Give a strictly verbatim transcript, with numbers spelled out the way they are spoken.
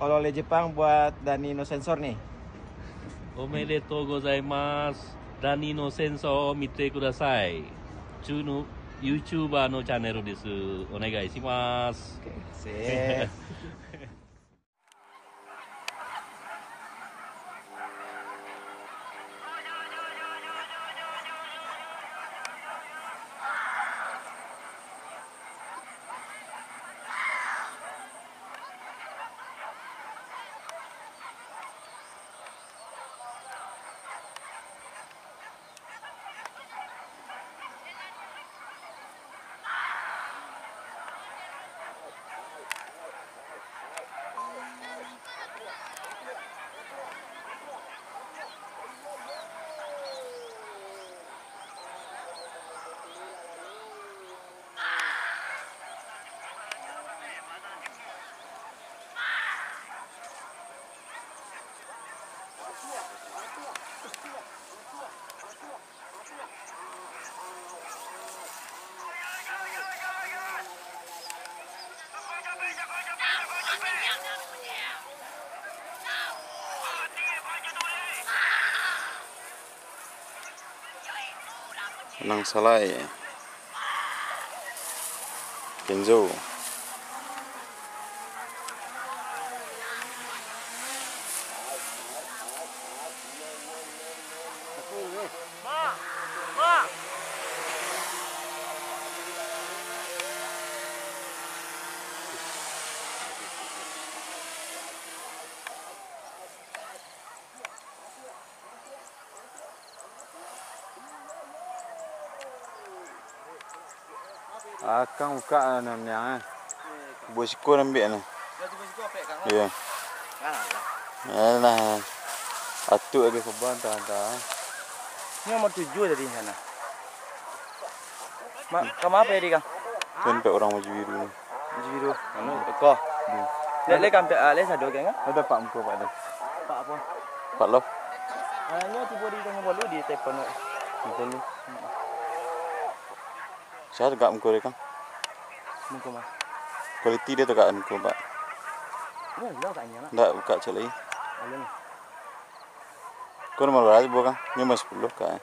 Kalau oleh Jepang buat Dani no sensor nih. Omedetou gozaimasu. Dani no sensor mite kudasai. Chu no YouTuber no channel desu. Onegai shimasu. Oke, sip. Nan salai. Kenzo. Akang buka lah nan niang, eh. Kubo siko nan ambiak nah. Iyo. Alah. Alah. Atuak lagi kubo antah-antah. Ini nomor tujuh tadi sana. Ma-, kama apo tadi, Kang? Kan ampek urang baju biru ni. Baju biru. Anu, iko. Hmm. Lek, lek ampek, ah, lek sado, Kang, ah? Ado pak muko, pak, ado. Pak apo? Pak Lov. Ah, nyo tibo di Tanjung Polu, di telepon, Pak. Tanjung Polu. Hmm. Sia tagak muko dia, Kang? Muko mah. Kualiti dia tagak muko, Pak. Iyo, iyo, Kak, nyo, Kak. Ndak, buka cek lagi. Alun. Ko nomor bara, Kang? Nyo nomor sapuluah, Kak, eh.